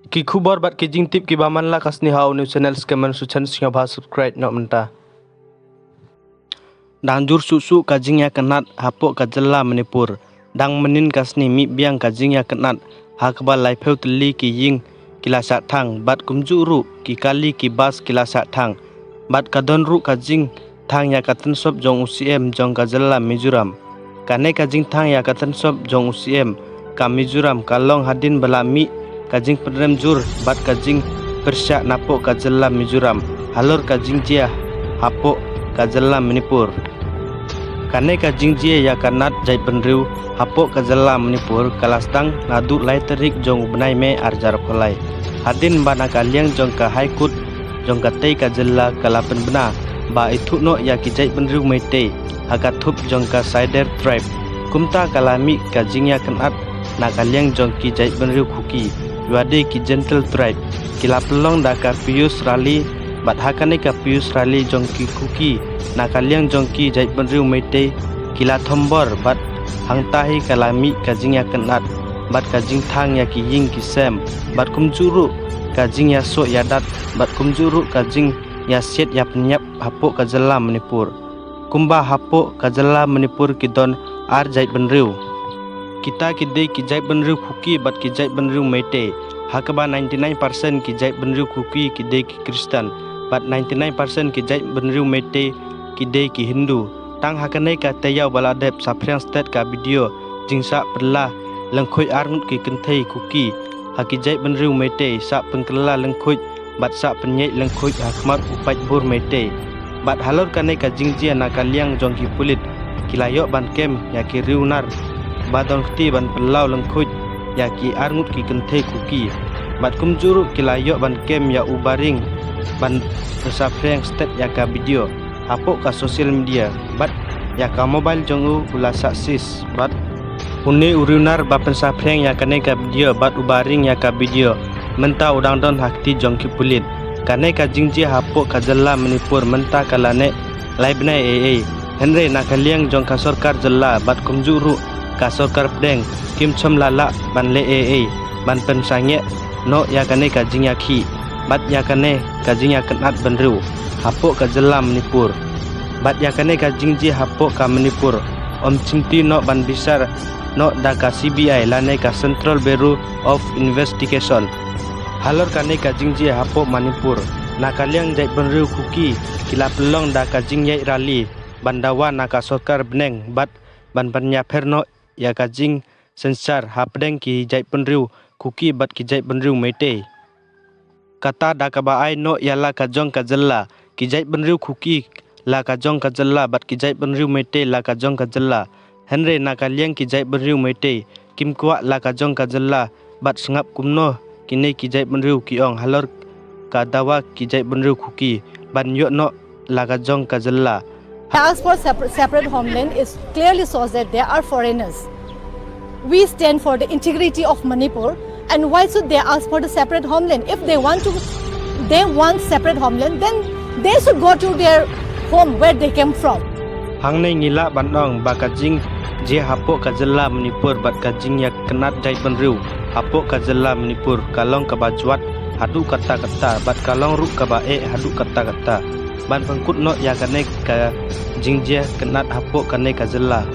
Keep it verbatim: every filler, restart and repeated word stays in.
Ki khubor bad ki jingtip kiba man la ka sngi ha u new channel Skemmer Suchan, sngewbha subscribe noh mynta. Dang jur suk suk ka jingïakynad hapoh ka jylla Manipur. Dang mynnin ka sngi mih biang ka jingïakynad ha kaba laiphew tylli ki ïing ki la shah thang bad kumjuh ruh ki kali ki bus ki la shah thang. Bad ka don ruh ka jingthang ïa ka tynsop jong u C M jong ka jylla Mizoram. Kane ka jingthang ïa ka tynsop jong u C M ka Mizoram ka long hadien ba la mih ka jingpynrem jur bad ka jingpyrshah napoh ka jylla Mizoram halor ka jingjia hapoh ka jylla Manipur. Kane ka jingjia ïakynad jaitbynriew hapoh ka jylla Manipur ka la sdang naduh lai tarik jong u bnai May ar hajar arphew lai. Hadien ba na ka liang jong ka High Court jong katei ka jylla ka la pynbna ba ithuh noh ïa ki jaitbynriew Meitei ha ka thup jong ka Saider Tribe. Kumta ka la mih ka jingïakynad na ka liang jong ki jaitbynriew Kuki, wadei ki Gentle Tribe, ki la pynlong da ka Peace Rally, bad ha kane ka Peace Rally jong ki Kuki na ka liang jong ki jaitbynriew Meitei ki la thombor bad hangta hi ka la mih ka jingïakynad bad ka jingthang ïa ki ïing ki sem bad kumjuh ruh ka jingïasoh ïadat bad kumjuh ruh ka jingïasiat ïapynïap hapoh ka jylla Manipur. Kumba hapoh ka jylla Manipur ki don ar jaitbynriew. Kita ki dei ki jaitbynriew Kuki bad ki jaitbynriew Meitei, ha kaba ninety nine percent ki jaitbynriew Kuki ki dei ki Khristan bad ninety nine percent ki jaitbynriew Meitei ki dei ki Hindu. Tang ha kane ka taïew ba la dep saphriang stet ka video jingsah pynkylla lyngkhuid arngut ki kynthei Kuki ha ki jaitbynriew Meitei, sah pynkylla lyngkhuid bad sah pynïaid lyngkhuid ha khmat u paidbah Meitei. Bad halor kane ka jingjia na ka liang jong ki pulit ki la ïoh ban kem ïa ki riewnar ba don kti ban pynlaw lyngkhuid ïa ki arngut ki kynthei Kuki. Bad kumjuh ruh ki la ïoh ban kem ïa u Baring ban pynsaphriang stet ïa ka video hapoh ka social media bad ïa ka mobile jong u u la sah seize bad une u riewnar ba pynsaphriang ïa kane ka video bad u Baring ïa ka video mynta u dang don ha kti jong ki pulit. Kane ka jingjia hapoh ka jylla Manipur mynta ka la neh lai bnai ei ei. Hynrei na ka liang jong ka sorkar jylla bad kumjuh ruh ka sorkar pdeng kim shym la lah ban leh ei ei ban pynsangeh noh ïa kane ka jingïakhih bad ïa kane ka jingïakynad bynriew hapoh ka jylla Manipur. Bad ïa kane ka jingjia hapoh ka Manipur ym chimti noh ban bishar noh da ka C B I lane ka Central Bureau of Investigation. Halor kane ka jingjia hapoh Manipur, na ka liang jaitbynriew Kuki ki la pynlong da ka jingïaid rally ban dawa na ka sorkar bneng bad ban pynïapher noh ïa ka jingsynshar hapdeng ki jaitbynriew Kuki bad ki jaitbynriew Meitei. Kata da kaba ai noh ïa la ka jong ka jylla, ki jaitbynriew Kuki la ka jong ka jylla bad ki jaitbynriew Meitei la ka jong ka jylla. Hynrei na ka liang ki jaitbynriew Meitei kim kwah la ka jong ka jylla bad sngap kumno kine ki jaitbynriew ki ong halor ka dawa ki jaitbynriew Kuki ban ïoh noh la ka jong ka jylla. Ask for separ- separate homeland is clearly shows that they are foreigners. We stand for the integrity of Manipur, and why should they ask for the separate homeland? If they want to, they want separate homeland, then they should go to their home where they came from. Hangne ngi lah ban ong ba ka jingjia hapoh ka jylla Manipur bad ka jingïakynad jaitbynriew hapoh ka jylla Manipur ka long kaba jwat haduh katta katta bad ka long ruh kaba eh haduh katta katta. Ban pynkut noh ïa kane ka jingjia kynad hapoh kane ka jylla.